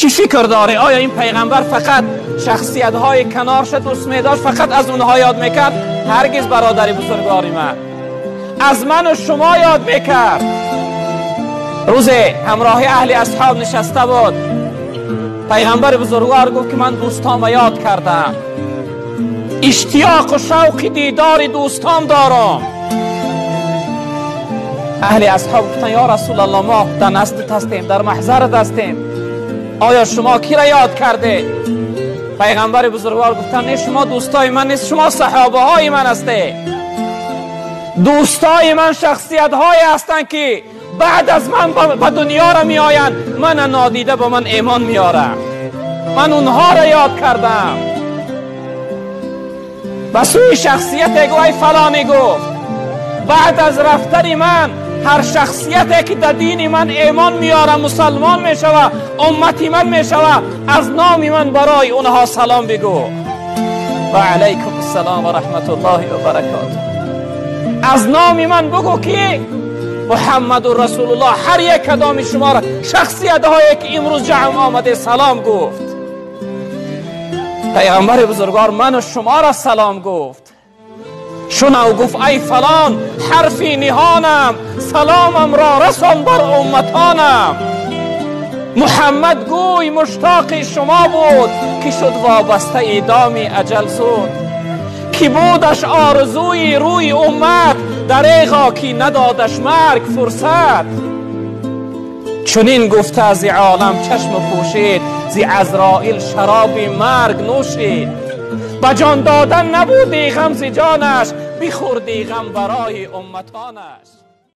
چی فکر داره؟ آیا این پیغمبر فقط شخصیت های کنارش دوست می داشت، فقط از اونها یاد میکرد؟ هرگز برادر بزرگوار من، از من و شما یاد میکرد. روز همراه اهل اصحاب نشسته بود، پیغمبر بزرگوار گفت که من دوستام یاد کردم، اشتیاق و شوق دیدار دوستام دارم. اهل اصحاب گفتن یا رسول الله، ما در نزدت هستیم، در محضرت هستیم، آیا شما کی را یاد کرده؟ پیغمبر بزرگوار گفتن نه، شما دوستای من نیست، شما صحابه های من هسته. دوستای من شخصیت های هستند که بعد از من به دنیا را می آیند، من نادیده به من ایمان میارم، من اونها را یاد کردم. به سوی شخصیت گوی فلانی گفت بعد از رفتن من هر شخصیتی که در دین من ایمان میاره، مسلمان میشوه، امتی من میشوه، از نام من برای اونها سلام بگو. و علیکم السلام و رحمت الله و برکاته. از نام من بگو که محمد رسول الله هر یک کدام شما را، شخصیت هایی که امروز جمع آمده، سلام گفت. پیغمبر بزرگوار من و شما را سلام گفت. شنو گفت ای فلان حرفی نهانم، سلامم را رسان بر امتانم. محمد گوی مشتاق شما بود، که شد وابسته ایدام اجل زود. که بودش آرزوی روی امت، دریغا که ندادش مرگ فرصت. چنین گفته از عالم چشم پوشید، زی عزرائیل شراب مرگ نوشید. به جان دادن نبودی غم ز جانش، بخوردی غم برای امتانش.